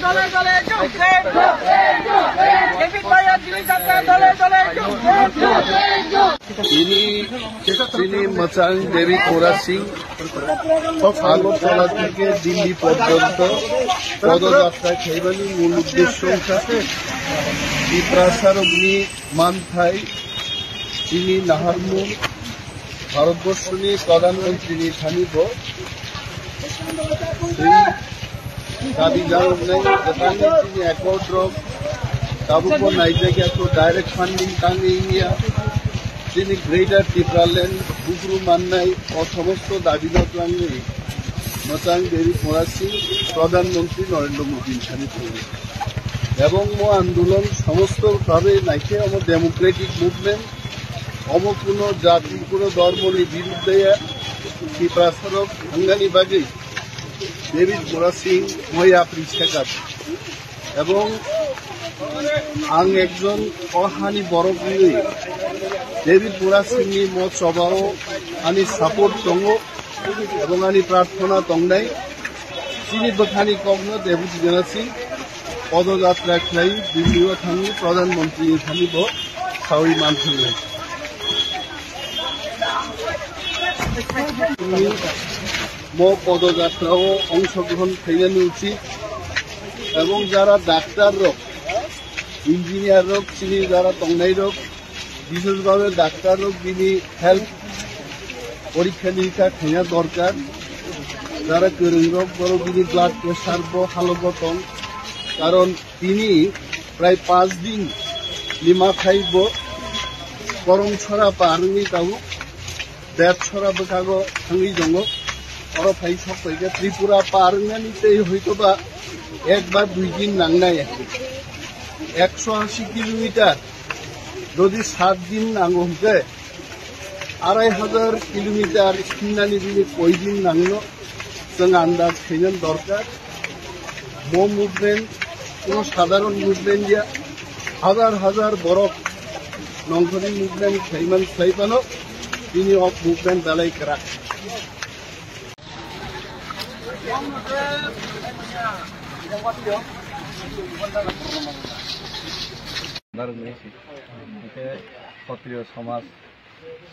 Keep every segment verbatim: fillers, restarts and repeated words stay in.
দলে দলে যোগ দেন। ডেভিড ভাইয়ের জিলি যাত্রা দলে দলে যোগ দেন। Ini, ini Mwchang David Murasing Agartala theke Delhi porjonto podoyatra khaimani mul uddesho wngkha Tiprasarokni manthai, chini naharmung, Bharatborshoni Pradhan Montrini thani bo tei dabi janoknai, kwbangma chini accord rok tabukbo naijakya, to direct funding tangwi wngya, chini Greater Tipraland buphuru mannai, o somosto dabi no twlangwi Mwchang David Murasing Pradhan Montri Narendra Modi ni thani thangwi. Ebong mo andolon somosto bhabe naikhe omo democratic movement, omo kuno jati, kuno dhormoni birudde ya, Tiprasarok thangani bagwi David Murasing moi yapri sekar. Ebong ang ekjon o hani borok wngwi David Murasingni mo chobao ani support tongo. Ebong ani prarthana tongnai, chini bwkhani kokno David Murasing podoyatra khlai Delhi o thangwi Pradhan Montri ni thani bo sawi manthangnai. Mo podoyatra o ongshogrohon khlainani uchit, ebong jara daktar rok, engineer rok, chini jara tongnai rok, bishesh bhabe daktar rok bini health porikha nirikha khaina dorkar. Jara kwrwng rok, borok bini blood pressure bo halogo tong, karon tini prai panch din ni mathai bo Koromchora par wngwi tabuk Debsora bwkhago thangwi tongo. Oro phai sok paikha Tripura par wngnani tei hoitoba ek ba dui din nangnai. Ekso ashi kilometer jodi sat din nango hwnkhe arai hajar kilometer swngnani bini koi din nangno chwng andaj khainani dorkar. Mo movement kuno sadharon movement ya, hajar hajar borok nongkhorni movement khlaiman khlai phano bini o movement belai kwrak. Narwkni hwnkhe Kshatriya samaj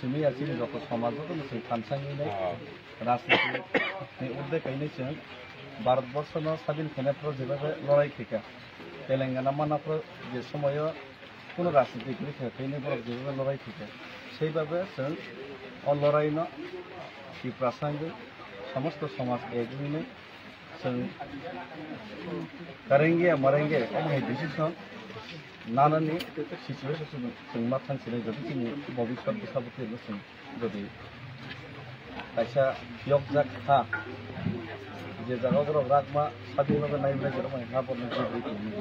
simi ya chini joto samaj jotono chwng thansa hinwi nai. Rajniti ni urde kainwi chwng Bharat borsho no sadin khaina phuru jebabe lorai khaikha, Telangana mana phuru je somoyo kuno rajniti kwrwi kha khainwi borok jebabe lorai khaikha, seibabe chwng o lorai no Tiprasa wngwi somosto samaj ek wngwi chwng karenge marenge omo hai decision nanani situation chwng ma thang sinai, jodi chini bobiswt bwsa bwtwi no chwng jodi kaisa phiyokjak ha, je jaga borok rakma sadi loge nai belai borok mai ha borok ni jibri tongwi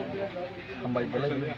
hambai belai belai.